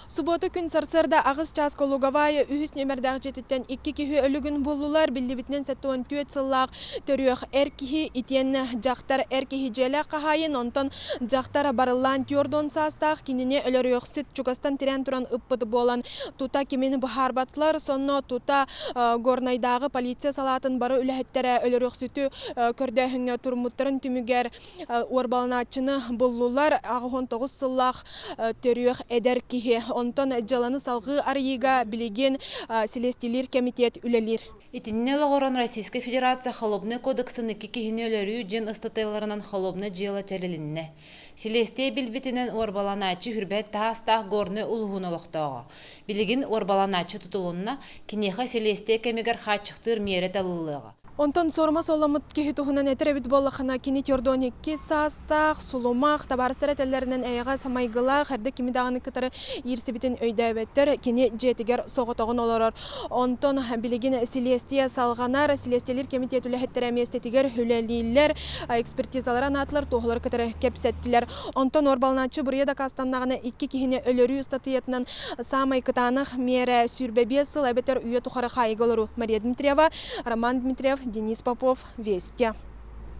Субуота күн сарсыарда аҕыс чааска Луговая үһүс нүөмэрдээх дьиэтиттэн икки киһи өлүгүн буллулар. Биллибитинэн 74 сыллаах төрүөх эр киһи итиэннэ дьахтар эр киһи дьиэлээх хаһаайын, онтон дьахтар барыллаан 40 саастаах кинини өлөрүөхсүт чугастан тирээн туран ыппыт буолан тута кимин быһаарбатылар. Сонно тута Горнайдааҕы полиция салаатын бары үлэһиттэрэ өлөрүөхсүтү көрдөөһүҥҥэ туруммуттарын түмүгэр уорбаланааччыны буллулар. 89 сыллаах төрүөх эдэр киһи. Онтон дьыаланы салҕыы арыйыыга билигин Силиэстийэлиир кэмитиэт үлэлиир. Итиннэ олоҕуран Российскай Федерация Холуобунай кодексын икки киһини өлөрүү дьиэн ыстатыйаларынан холуобунай дьыала тэрилиннэ. Силиэстийэ билбитинэн уорбаланааччы Хүрбэт таастаах Горнай улууһун олохтооҕо. Билигин уорбаланааччы тутулунна, киниэхэ силиэстийэ кэмигэр хааччахтыыр миэрэ талыллыаҕа. Онтон суорума суолламмыт киһи туһунан этэр эбит буоллахына, кини 42 саастаах, сулумах, табаарыстар этэллэринэн эйэҕэс майгылаах, эрдэ кими даҕаны кытары иирсибитин өйдөөбөттөр, кини дьиэтигэр соҕотоҕун олорор. Онтон билигин силиэстийэ салҕанар, силиэстийэлиир кэмитиэт үлэһиттэрэ миэстэтигэр үлэлииллэр, экспертизалары анаатылар, туоһулары кытары кэпсэттилэр. Онтон уорбаланааччы буруйа дакаастаннаҕына икки киһини өлөрүү ыстатыйатынан саамай кытаанах миэрэ 25 сыл эбэтэр үйэ тухары хаайыыга олоруу. Мария Дмитриева, Роман Дмитриев, Денис Попов, Вести.